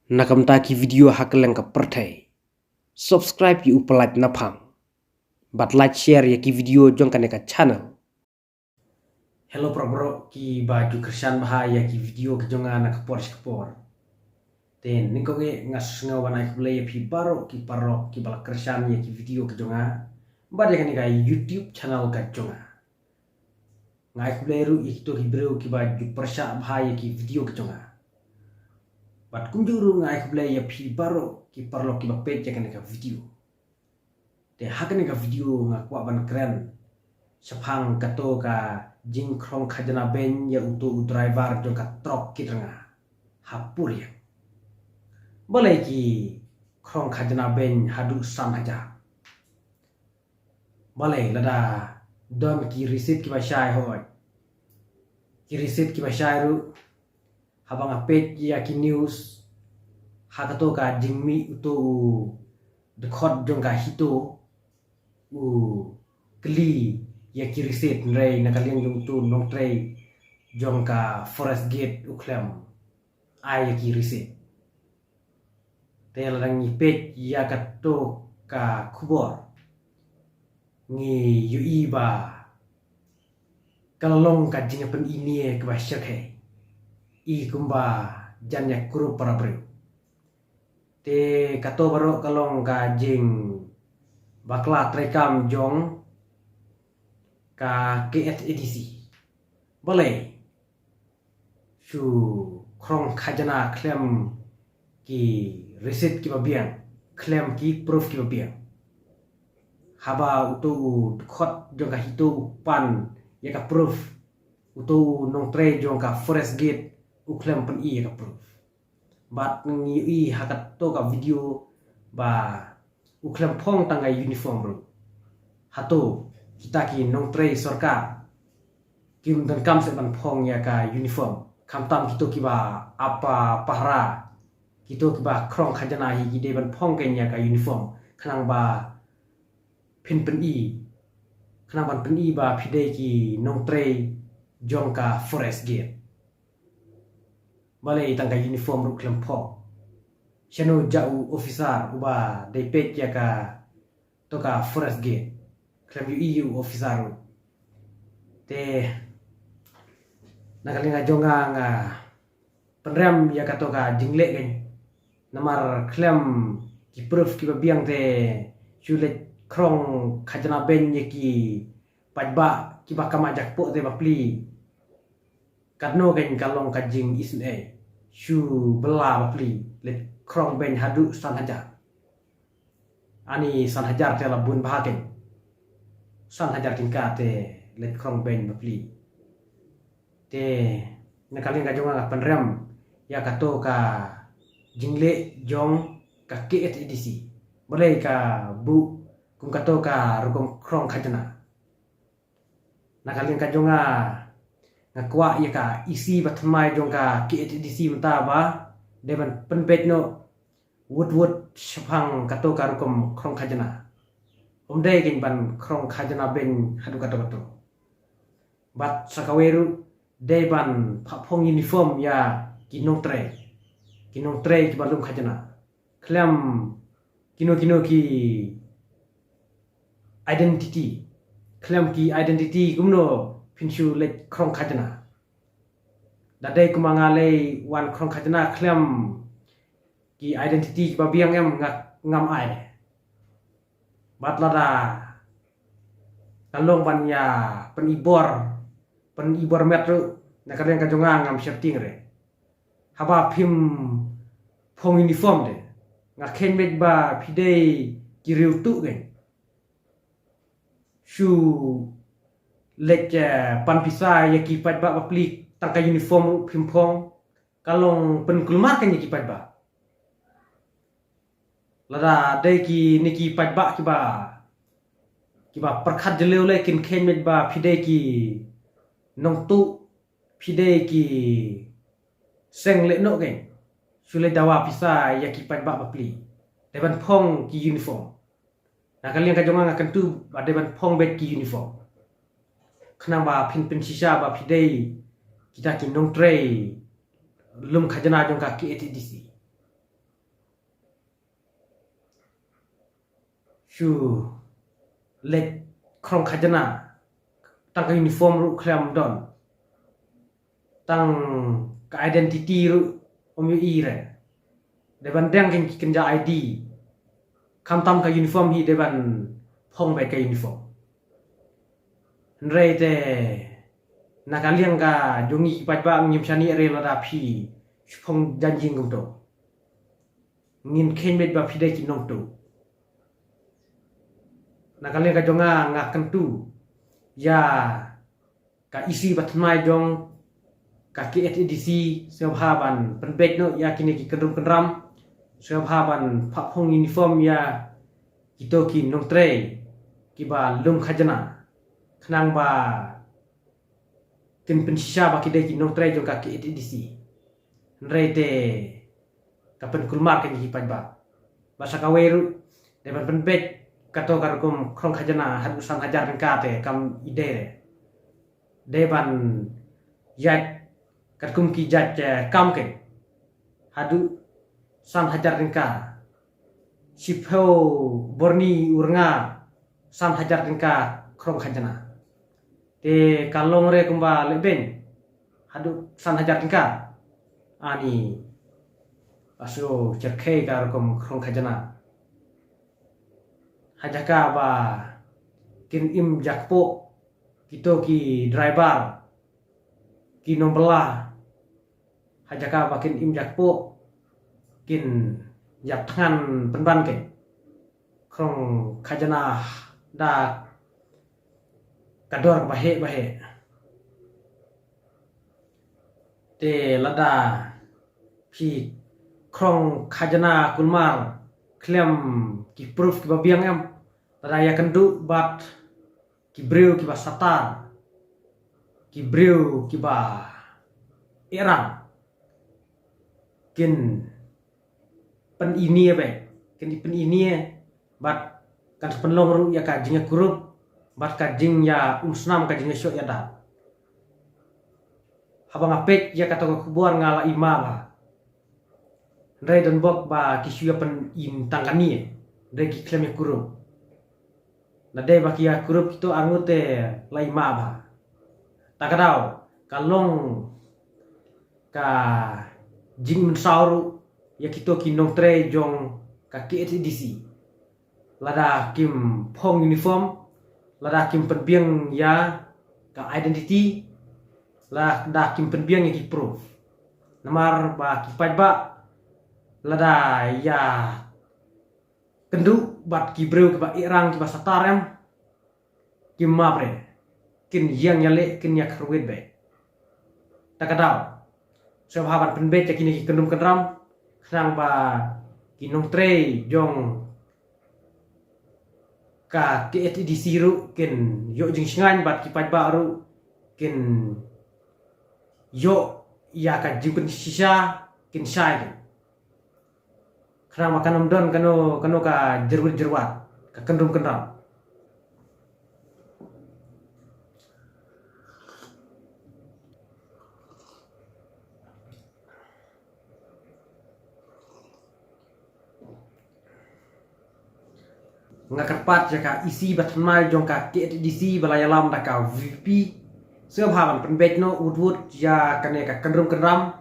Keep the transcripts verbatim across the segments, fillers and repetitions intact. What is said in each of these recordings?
Na ka bynta ki video ha kylleng ka pyrthei, subscribe ïa u Pyllait Naphang bad like, share ïa ki video jong kane ka channel. Hello para bro, ki ba ju kyrshan bha ïa ki video ki jong nga na ka por sha ka por. Te nyngkong eh nga sngew ban ai khublei ïa phi baroh ki paralok ki ba la kyrshan ïa ki video ki jong nga bad ïa kane ka YouTube channel ka jong nga. Nga ai khublei ruh ïa kito ki briew ki ba ju pyrshah bha ïa ki video ki jong nga. Bad kumjuh ruh nga ai khublei ïa phi baroh ki paralok ki ba peit ïa kane ka video. Te ha kane ka video nga kwah ban kren shaphang kato ka jingkhrong khajna beiñ ïa uto u driver jong ka trok kit rnga ha Puriang. Balei ki khrong khajna beiñ haduh san hajar? Balei lada don ki receipt ki ba shai hoi? Ki receipt ki ba shai ruh, haba nga peit ïa ki news ha kato ka jingmih uto u dkhot jong ka HITO u kylli ïa ki receipt, hynrei na ka liang jong uto u nongtrei jong ka Forest Gate u khlem ai ïa ki receipt. Te lada ngi peit ïa kato ka khubor ngi ïohi ba ka long ka jingpyni kaba shyrkhei, i kumba jan ïa krum para briew. Te kato baroh ka long ka jingbakla treikam jong ka KHADC. Balei shu khrong khajna khlem ki receipt ki ba biang, khlem ki proof ki ba biang? Haba uto u dkhot jong ka HITO u pan ïa ka proof, uto u nongtrei jong ka Forest Gate u khlem pyni ïa ka proof. Bad ngi ïohi ha kato ka video ba u khlem phong tang ka uniform ruh. Hato kita ki nongtrei sorkar kim donkam seh ban phong ïa ka uniform? Khamtam kito ki ba ap pahara, kito ki ba khrong khajna hi ki dei ban phong keiñ ïa ka uniform khnang ba phin pyni, khnang ban pyni ba phi dei ki nongtrei jong ka Forest Gate. Balei tang ka uniform ruh khlem phong? Shano jia u officer uba dei peit ïa kato ka Forest Gate? Khlem ïohi u officer ruh. Te na ka liang ka jong nga nga pynrem ïa kato ka jingleh keiñ. Namar khlem ki proof ki ba biang te shu leit khrong khajna beiñ ïa ki paidbah ki ba kama jakpoh te bapli. Katno keiñ ka long ka jingisynei, shu bylla bapli, leit khrong beiñ haduh san hajar. Ani san hajar te la bun bha keiñ. San hajar tyngka te leit khrong beiñ bapli. Te na ka liang ka jong nga nga pynrem ïa kato ka jingleh jong ka KHADC. Balei ka buh kum kato ka rukom khrong khajna? Na ka liang ka jong nga nga kwah ïa ka EC ba thymmai jong ka KHADC mynta ba dei ban pynbeit noh wut wut shaphang kato ka rukom khrong khajna. Um dei keiñ ban khrong khajna beiñ haduh kato kato. Bad sa kawei ruh dei ban phah phong uniform ïa ki nongtrei, ki nongtrei ki ba lum khajna. Khlem kino kino ki identity, khlem ki identity kumno phin shu leit khrong khajna? Da dei kumba nga lei wan khrong khajna khlem ki identity ki ba biang em, nga ngam ai. Bad lada ka long ban ïa pyni bor, pyni bor met ruh, na ka liang ka jong nga ngam sheptieng re. Haba phim phong uniform te nga kheiñ beit ba phi dei ki riewtuh keiñ. Shu leit, eh, pan pisa ïa ki paidbah bapli tang ka uniform ruh phim phong. Ka long pynkulmar keiñ ïa ki paidbah. Lada dei kine ki paidbah ki ba, ki ba pyrkhat jylliew lei kin kheiñ beit ba phi dei ki nongtuh, phi dei ki seng lehnoh keiñ, shu leit dawa pisa ïa ki paidbah bapli. Dei ban phong ki uniform. Na ka liang ka jong nga nga kyntu ba dei ban phong beit ki uniform. Khnang ba phin pynshisha ba phi dei kita ki nongtrei lum khajna jong ka KHADC. shu leit khrong khajna, tang ka uniform ruh khlem don, tang ka identity ruh ym ïohi re. Dei ban deng ki kynja I D, khamtam ka uniform hi dei ban phong beit ka uniform. Hynrei te na ka liang ka jong ngi ki paidbah ngim shaniah re lada phi shu phong janjing kumto. Ngin kheiñ beit ba phi dei ki nongtuh. Na ka liang ka jong nga, nga kyntu ïa ka E C ba thymmai jong ka K H A D C, sngewbha ban pynbeit noh ïa kine ki kyndrum kyndram, sngewbha ban phah phong uniform ïa kito ki nongtrei kiba lum khajna, khnang ba kin pynshisha ba ki dei ki nongtrei jong ka K H A D C. Hynrei te ka pynkulmar ka ngi ki paidbah. Bad sa kawei ruh, dei ban pynbeit kato ka rukom khrong khajna haduh san hajar tyngka te kam i dei re. Dei ban ïaid katkum ki jait, eh, kam keiñ haduh san hajar tyngka. Shiphew bor ni u rnga san hajar tyngka khrong khajna. Te ka long re kumba lehbeiñ haduh san hajar tyngka. Ani, la shu cherkhei ka rukom khrong khajna. Ha jaka ba kin im jakpoh kito ki driver, ki nongbylla, ha jaka ba kin im jakpoh, kin ïap thngan pynban keiñ khrong khajna da ka dor ba heh ba heh. Te lada phi khrong khajna kulmar khlem ki proof kiba biang, em, lada ïakynduh bad ki briew kiba satar, ki briew kiba ihrang, kin pynïaid beit, kin pynïaid bad kan sa pynlong ruh ïa ka jingïakurup bad ka jingïaumsnam, ka jingïashoh ïadat. Haba nga peit ïa kata ka khubor nga la ïma bha. Hynrei don bok ba ki shu ïa pynïaid tang kane, hynrei ki khlem ïakurup. Nadei ba ki ïakurup kito arngut te la ïma bha. Ta ka daw, ka long ka jingmynsaw ruh ïa kito ki nongtrei jong ka K H A D C. Lada kim phong uniform, lada kim pynbiang ïa ka identity, lada kim pynbiang ïa ki proof. Namar ba ki paidbah, lada ïakynduh bad ki briew kiba ihrang, kiba satar, em, kim map re, kin ïeng ïaleh, kin ïakyrwit beit. Ta ka daw, sngewbha ban pynbeit ïa kine ki kyndrum kyndram, khnang ba ki nongtrei jong ka K H A D C ruh kin ïoh jingshngaiñ bad ki paidbah ruh kin ïoh ïa ka jingpynshisha, kin shai keiñ. Khnang ba kan ym don kano kano ka jyrwit jyrwat, ka kyndrum kyndram. Nga kyrpad ïa ka E C ba thymmai jong ka K H A D C ba la ïalam da ka V P P, sngewbha ban pynbeit noh wut wut ïa kane ka kyndrum kyndram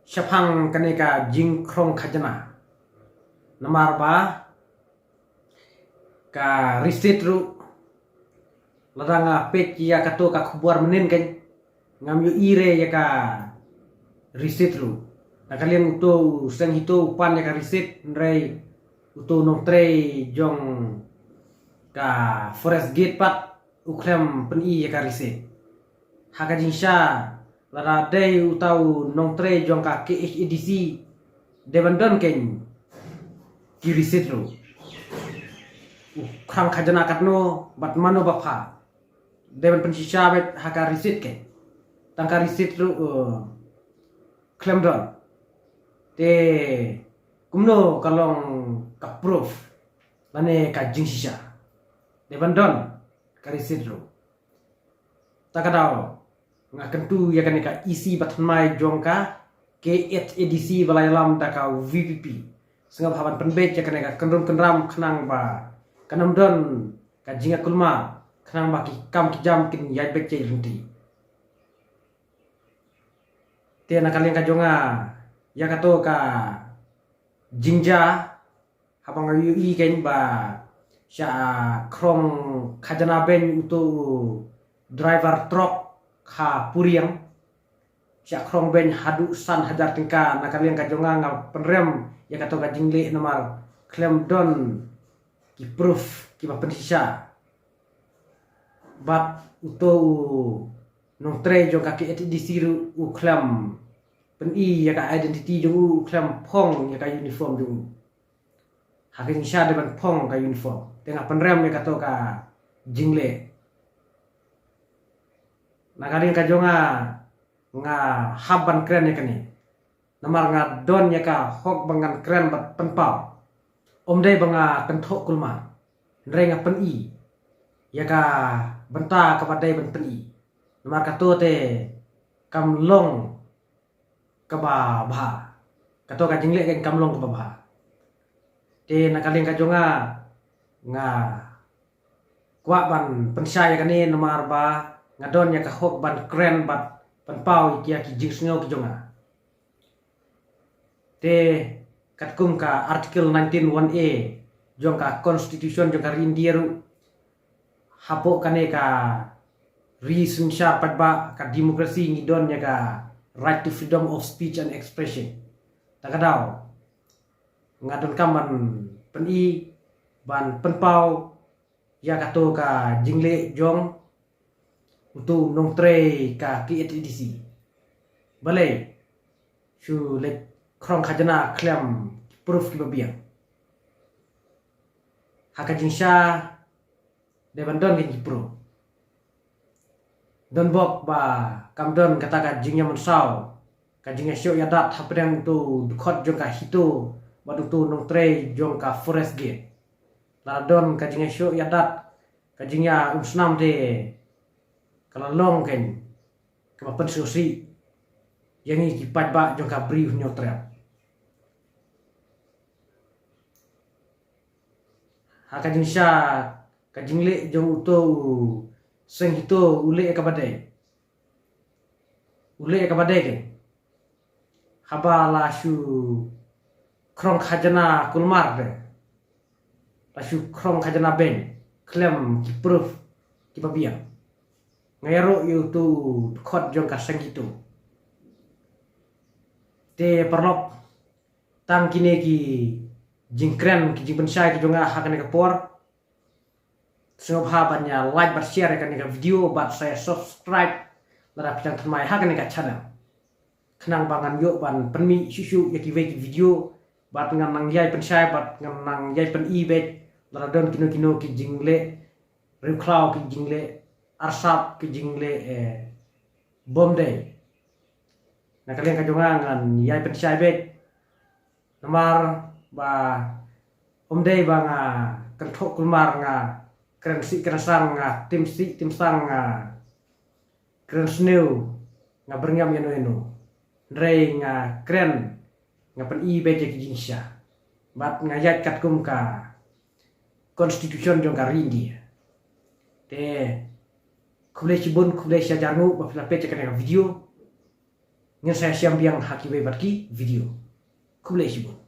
shaphang kane ka jingkhrong khajna. Namar ba ka receipt ruh, lada nga peit ïa kato ka khubor mynnin keiñ, ngam ïohi re ïa ka receipt ruh. Na ka liang uto u seng HITO u pan ïa ka receipt, hynrei uto u nongtrei jong ka Forest Gate pat u khlem pyni ïa ka receipt. Ha ka jingshisha, lada dei uta u nongtrei jong ka K H A D C, dei ban don keiñ ki receipt ruh. U khrong khajna katno bad mano ba phah, dei ban pynshisha beit ha ka receipt keiñ. Tang ka receipt ruh, eh, khlem don. Te kumno ka long ka proof lane ka jingshisha? Dei ban don ka receipt ruh. Ta ka daw, nga kyntu ïa kane ka E C ba thymmai jong ka K H A D C ba la ïalam da ka V P P, sngewbha ban pynbeit ïa kane ka kyndrum kyndram khnang ba kan ym don ka jingïakulmar khnang ba ki kam ki jam kin ïaid beit ïaid ryntih. Te na ka liang ka jong nga, ïa kato ka jingjia, haba nga ïohi kein ba sha khrong khajana beiñ uto u driver truck ha Puriang, sha khrong beiñ haduh san hajar tyngka, na ka liang ka jong nga nga pynrem ïa kato ka jingleh namar khlem don ki proof kiba pynshisha. Bad uto u nongtrei jong ka K H A D C ruh u khlem pyni ïa ka identity jong u, u khlem phong ïa ka uniform jong u. Ha ka jingshisha dei ban phong ka uniform. Te nga pynrem ïa kato ka jingleh. Na ka liang ka jong nga, nga hap ban kren ïa kane. Namar nga don ïa ka hok ba ngan kren bad pynpaw. Ym dei ba nga kynthoh kulmar. Hynrei nga pyni ïa ka bynta kaba dei ban pyni. Namar kato te kam long kaba bha. Kato ka jingleh kein kam long kaba bha. Te na ka liang ka jong nga, nga kwah ban pynshai ïa kane namar ba nga don ïa ka hok ban kren bad pynpaw ïa ki jingsngew ki jong nga. Te katkum ka Article nineteen one A jong ka Constitution jong ka ri India ruh, hapoh kane ka ri synshar paidbah, ka democracy, ngi don ïa ka right to freedom of speech and expression. Ta ka daw nga donkam ban pyni, ban pynpaw ïa kato ka jingleh jong uto u nongtrei ka K H A D C. Balei shu leit khrong khajana khlem ki proof kiba biang? Ha ka jingshisha dei ban don ki proof. Don bok ba kam don kata ka jingïamynsaw, ka jingïashoh ïadat hapdeng uto u dkhot jong ka HITO bad uto u nongtrei jong ka Forest Gate. Lada don ka jingïashoh ïadat, ka jingïaumsnam te ka la long kein kaba pynsngewsih ïa ngi ki paidbah jong ka Bri u Hynñiewtrep. Ha ka jingshisha, ka jingleh jong uto u seng HITO u leh ïa kaba dei. U leh ïa kaba dei kein. Haba la shu khrong khajana kulmar de, la shu khrong khajana beiñ khlem ki proof kiba biang. Nga ïaroh ïa uto u dkhot jong ka seng HITO. Te paralok, tang kine ki jingkren, ki jingpynshai ki jong nga ha kane ka por. Sngewbha ban ïa like bad share ïa kane ka video bad sa ïa subscribe lada phi dang thymmai ha kane ka channel, khnang ba ngan ïoh ban pynmih shuh shuh ïa kiwei ki video bad ngan nang ïai pynshai bad ngan nang ïai pyni beit lada don kino kino ki jingleh riewkhlaw, ki jingleh arsap, ki jingleh, eh, bym dei. Na ka liang ka jong nga ngan ïai pynshai beit. Namar ba ym dei ba nga kynthoh kulmar, nga kren sih kren sang, nga tim sih tim sang, nga kren sniew, nga byrngem ïano ïano. Hynrei nga kren, nga pyni beit ïa ki jingshisha. Bad nga ïaid katkum ka Constitution jong ka ri India. Te khublei shibun, khublei shihajar nguh ba phi la peit ïa kane ka video. Ngin sa ïashem biang ha kiwei pat ki video. Khublei shibun.